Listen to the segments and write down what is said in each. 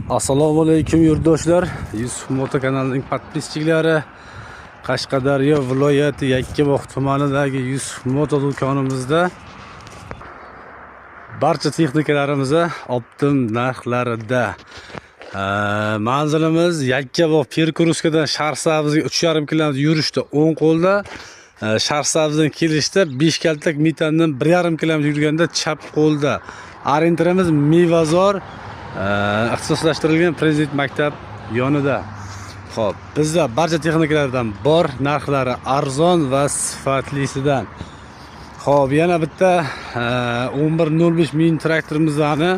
Assalomu alaykum yurtdoshlar. Yusuf Moto kanalining podpischiklari, Qashqadaryo viloyati Yakkabog' tumanidagi Yusuf Moto do'konimizda barcha texnikalarimiz optim narxlarida. Manzilimiz Yakkabog' Perkuruskadan Sharsabzga 3,5 km yurishda o'ng qo'lda, Sharsabzdan kelishda 5 kaltak metandan 1,5 km yurganda chap qo'lda. Orientirimiz Mevazor ixtisoslashtirilgan prezident maktab yonida. Xo'p, bizda barcha texnikalardan bor, narxlari arzon va sifatlisidan. Xo'p, yana bitta 11.05 mini traktorimizni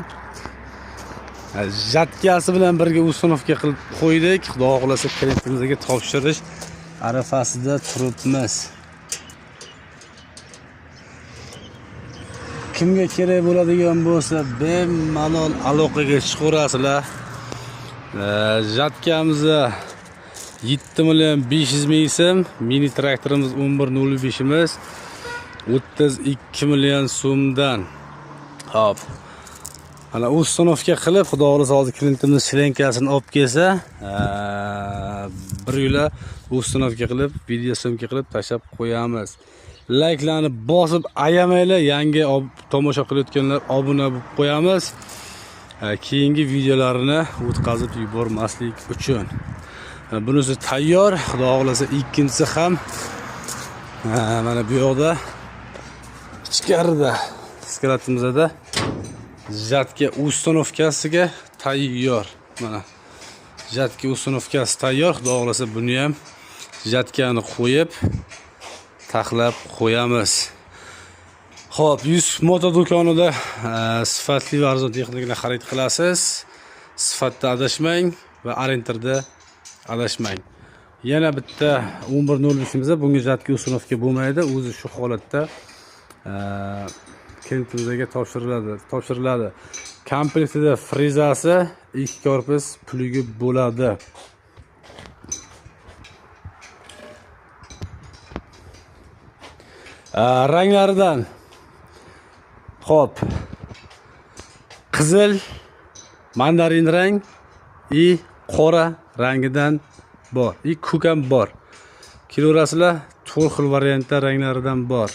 jatkasi bilan birga установка qilib qo'ydik. Xudo xohlasa klientimizga topshirish arafasida turibmiz. Kimga kerak bo'ladigan bo'lsa, bemalol aloqaga chiqaverasizlar. Jatkamizni 7 million 500 ming so'm, mini traktorimiz 11.05imiz 32 million so'mdan. Xo'p. Ana установка qilib, Xudo xohlasa hozir klientimiz shlenkasini olib kelsa, bir yo'la установка qilib, video syomka qilib tashlab qo'yamiz. Layklarni bosib ayamanglar, yangi tomosha qilayotganlar obuna bo'lib qo'yamiz. Keyingi videolarini o'tkazib yubormaslik uchun. Bunisi tayyor, Xudo xohlasa ikkinchisi ham mana bu yoqda ichkarida sklatimizda jatka установкasiga tayyor. Mana jatka установкasi tayyor, Xudo xohlasa buni ham jatkani qo'yib taxlab qo'yamiz. Xo'p, Yusuf Moto do'konida sifatli va arzon texnikalar xarid qilasiz. Sifatda adashmang va orientirda adashmang. Yana bitta 11.05imizda bunga jatka установка bo'lmaydi, o'zi shu holatda klientimizga topshiriladi. Komplektida frezasi, 2 korpus plugi bo'ladi. Ranglaridan xo'p, qizil, mandarin rang i qora rangidan bor. I ko'k ham bor. Kelaverasizlar, to'rt xil variantda ranglaridan bor.